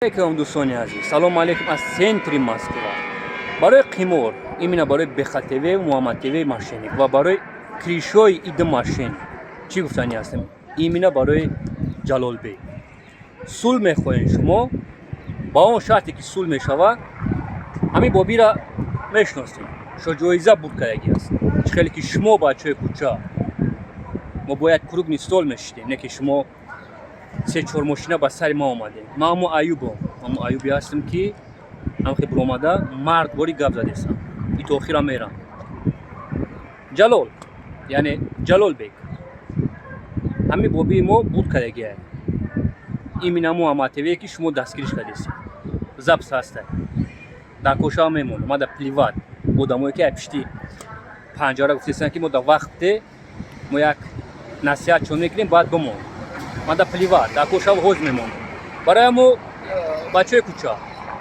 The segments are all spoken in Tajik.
Алейкум, дӯстони азиз, салому алейкум аз центри Москва. Барои қимор, именно барои БХТВ, Муҳаммад ТВ мошенник ва барои крышои иди мошенник чӣ гуфтанӣ ҳастем? Именно барои Ҷалолбек сулҳ мехоҳем. Шумо ба он шарте, ки сулҳ мешавад, ҳамин бобира мешиносем, шоҷоиза буд кардагӣ аст. Чӣ хеле ки шумо, бачаҳои кӯча, мо бояд круглый стол мешидем, не ки шумо се чор мошина ба сари ма омадем. Ман ҳамо Аюбом, ҳамо Аюбе ҳастам, ки ҳамхе биромада мардворӣ гап задесам и то охира мерам. Ҷалол, яъне Ҷалолбек, ҳамин бобии мо буд кардагия, именно Муҳаммад ТВ, ки шумо дастгириш кардесед, запись ҳаста, дар кошава мемонам. Мада плевать, одамое ки ай пишти панҷара гуфтесанд, ки мо дар вақте мо як насиҳат чон мекунем, баъд бимон. Мада плевать, дар кошава ҳоз мемонам. Барои мо, бачаҳои кӯча,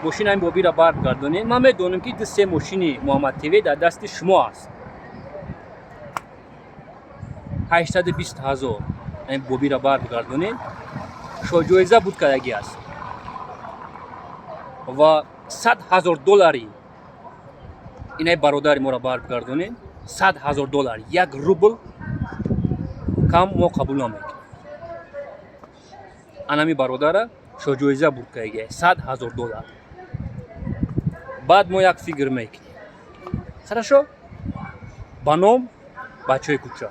мошина ин бобира баргардонед. Ман медонам, ки ду се мошини Муҳаммад ТВ дар дасти шумо аст. 820 000 ин бобира баргардонед, шоҳҷоиза буд кардагӣ аст, ва 100 000 доллари инаи бародари моро баргардонед. 100 000 доллар, як рубл кам мо қабул намекунем. Анами бародара шоҳҷоиза буд кардагӣ, 100 000 доллар. Баъд мо як фикр мекунем. Хорошо, ба ном бачаҳои кӯча.